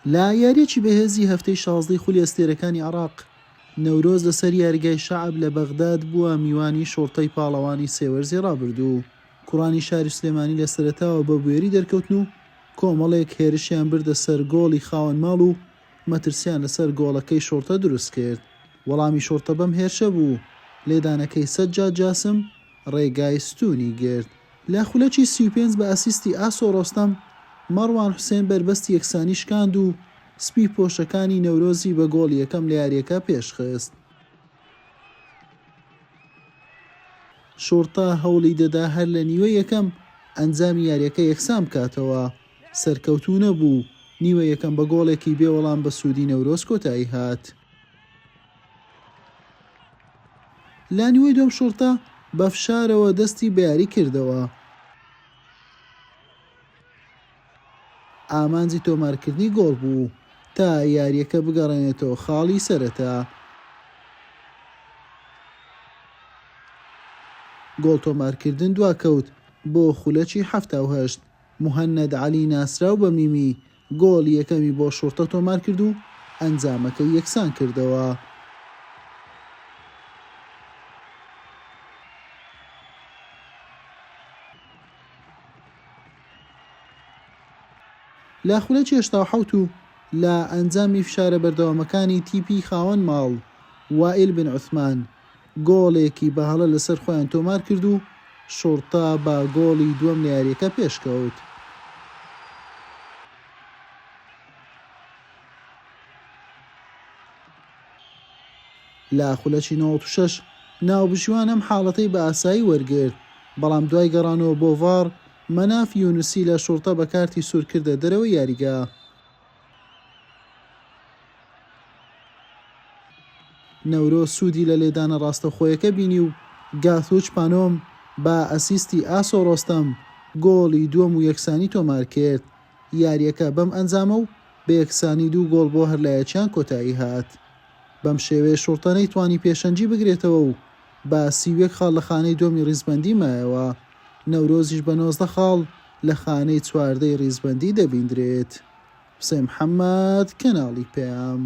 لە یارییەکی بەهێزی هەفتەی شازدەی خولی ئەستێرەکانی عێراق، نەورۆز لەسەر یاریگای شەعب لە بەغداد بووە میوانی شوڕتەی پاڵەوانی سێ وەرزی رابردوو. کوڕانی شاری سلێمانی لە سەرەتاوە بە بوێری دەرکەوتن و کۆمەڵێک هێرشیان بردە سەر گۆڵی خاوەن ماڵ و مەترسیان لەسەر گۆڵەکەی شوڕتە دروستکرد. وەڵامی شوڕتە بەم هێرشە بوو، لێدانەکەی سەجاد جاسم ڕێگای ستوونی گرت. لە خولەکی 35 بە ئەسیستی ئاسۆ ڕۆستەم، مەڕوان حوسێن بەربەستی یەکسانی شکاند و سپی پۆشەکانی نەورۆزی بە گۆڵی یەکەم لە یارییەکە پێشخست. شوڕتە هەوڵی دەدا هەر لە نیوەی یەکەم ئەنجامی یارییەکە یەکسان بکاتەوە، سەرکەوتوو نەبوو، نیوەی یەکەم بە گۆڵێکی بێ وەڵام بە سوودی نەورۆز کۆتایی هات. لە نیوەی دووەم شوڕتە بە فشارەوە دەستی بە یاری کردەوە. ئامانجی تۆمارکردنی گۆڵ بوو تا یارییەکە بگەڕێنێتەوە خاڵی سەرەتا. گۆڵ تۆمارکردن دواکەوت بۆ خولەکی 78، موهەنەد عەلی ناسراو بە میمی گۆڵی یەکەمی بۆ شوڕتە تۆمارکرد و ئەنجامەکەی یەکسانکردەوە. لە خولەکی 87 و لە ئەنجامی فشارە بەردەوامەکانی تیپی خاوەن ماڵ، وائیل بن عوسمان گۆڵێکی بە هەڵە لەسەر خۆیان تۆمارکرد و شوڕتە بە گۆڵی دووەم لە یارییەکە پێشکەوت. لە خولەکی 96 ناوبژیوان ئەم حاڵەتەی بە ئاسایی وەرگرت، بەڵام دوای گەڕانەوە بۆ ڤاڕ، مەناف یونسی لە شوڕتە بە کارتی سوور کردە دەرەوەی یاریگا. نەورۆز سوودی لە لێدانە ڕاستەوخۆیەکە بینی و گاثوچ پانۆم بە ئەسیستی ئاسۆ ڕۆستەم گۆڵی دووەم و یەکسانی تۆمارکرد، یارییەکە بەم ئەنجامە و بە یەکسانی دوو گۆڵ بۆ هەرلایەکیان کۆتایی هات. بەم شێوەیە شوڕتە نەیتوانی پێشەنگی بگرێتەوە و بە 31 خاڵ لە خانەی دووەمی ڕیزبەندی مایەوە، نەورۆزیش بە 19 خاڵ لە خانەی چواردەی ڕیزبەندی دەبیندرێت. حوسێن محەمەد، کەناڵی پەیام.